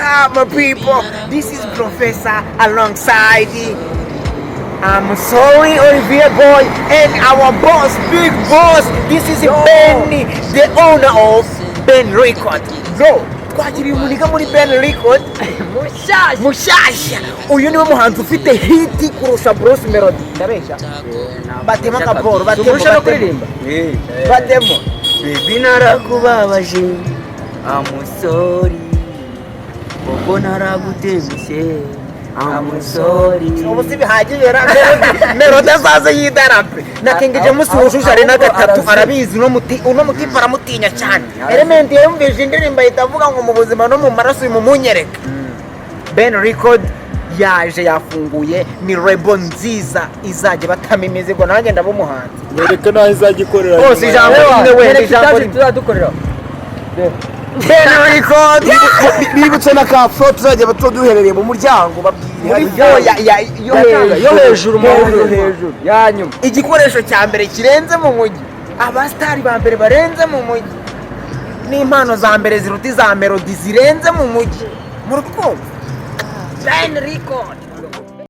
up, my people? This is Professor alongside I'm sorry, Olivier Boy, and our boss, big boss. This is Benny, the owner of Ben Record. Bro, twakiriye umuniga muri Ben Record Mushyashya. Mushyashya. Uyu niwe muhanzi ufite hit kurusha Bruce Melody. Ndabeshya? Batema akaboro, batemo, Tumurusha no batemo. kuririmba. Batemo. Baby, narakubabaje, I'm sorry. Bobo, naragutengushye, I'm sorry. Ubu si bihagije ra? Melody azaze yidarape na King James wujuje ari na gatatu, arabizi. Uno mutipe aramutinya cyane. Element yumvise indirimbo ahita avuga ngo mu buzima no mu maraso uyu mumunyereka. Ben Record yaje, yafunguye, ni label nziza izajya batama imizigo, nanjye ndaba umuhanzi. Mwereke n'aho izajya ikorera. Bose nyuma ijambo yaho. rimwe wenda, Wereka ijambo itaje rimwe. tuzadukorera. Ben Record. Bibutse na ka floor tuzajya tuba duherereye mu muryango, babwire. Muri floor yo hejuru. Yo hejuru, mu hejuru ya nyuma. Igikoresho cya mbere kirenze mu mujyi, abasitari ba mbere barenze mu mujyi, n'impano za mbere ziruta iza Melody zirenze mu mujyi, muri kumva Ben Record.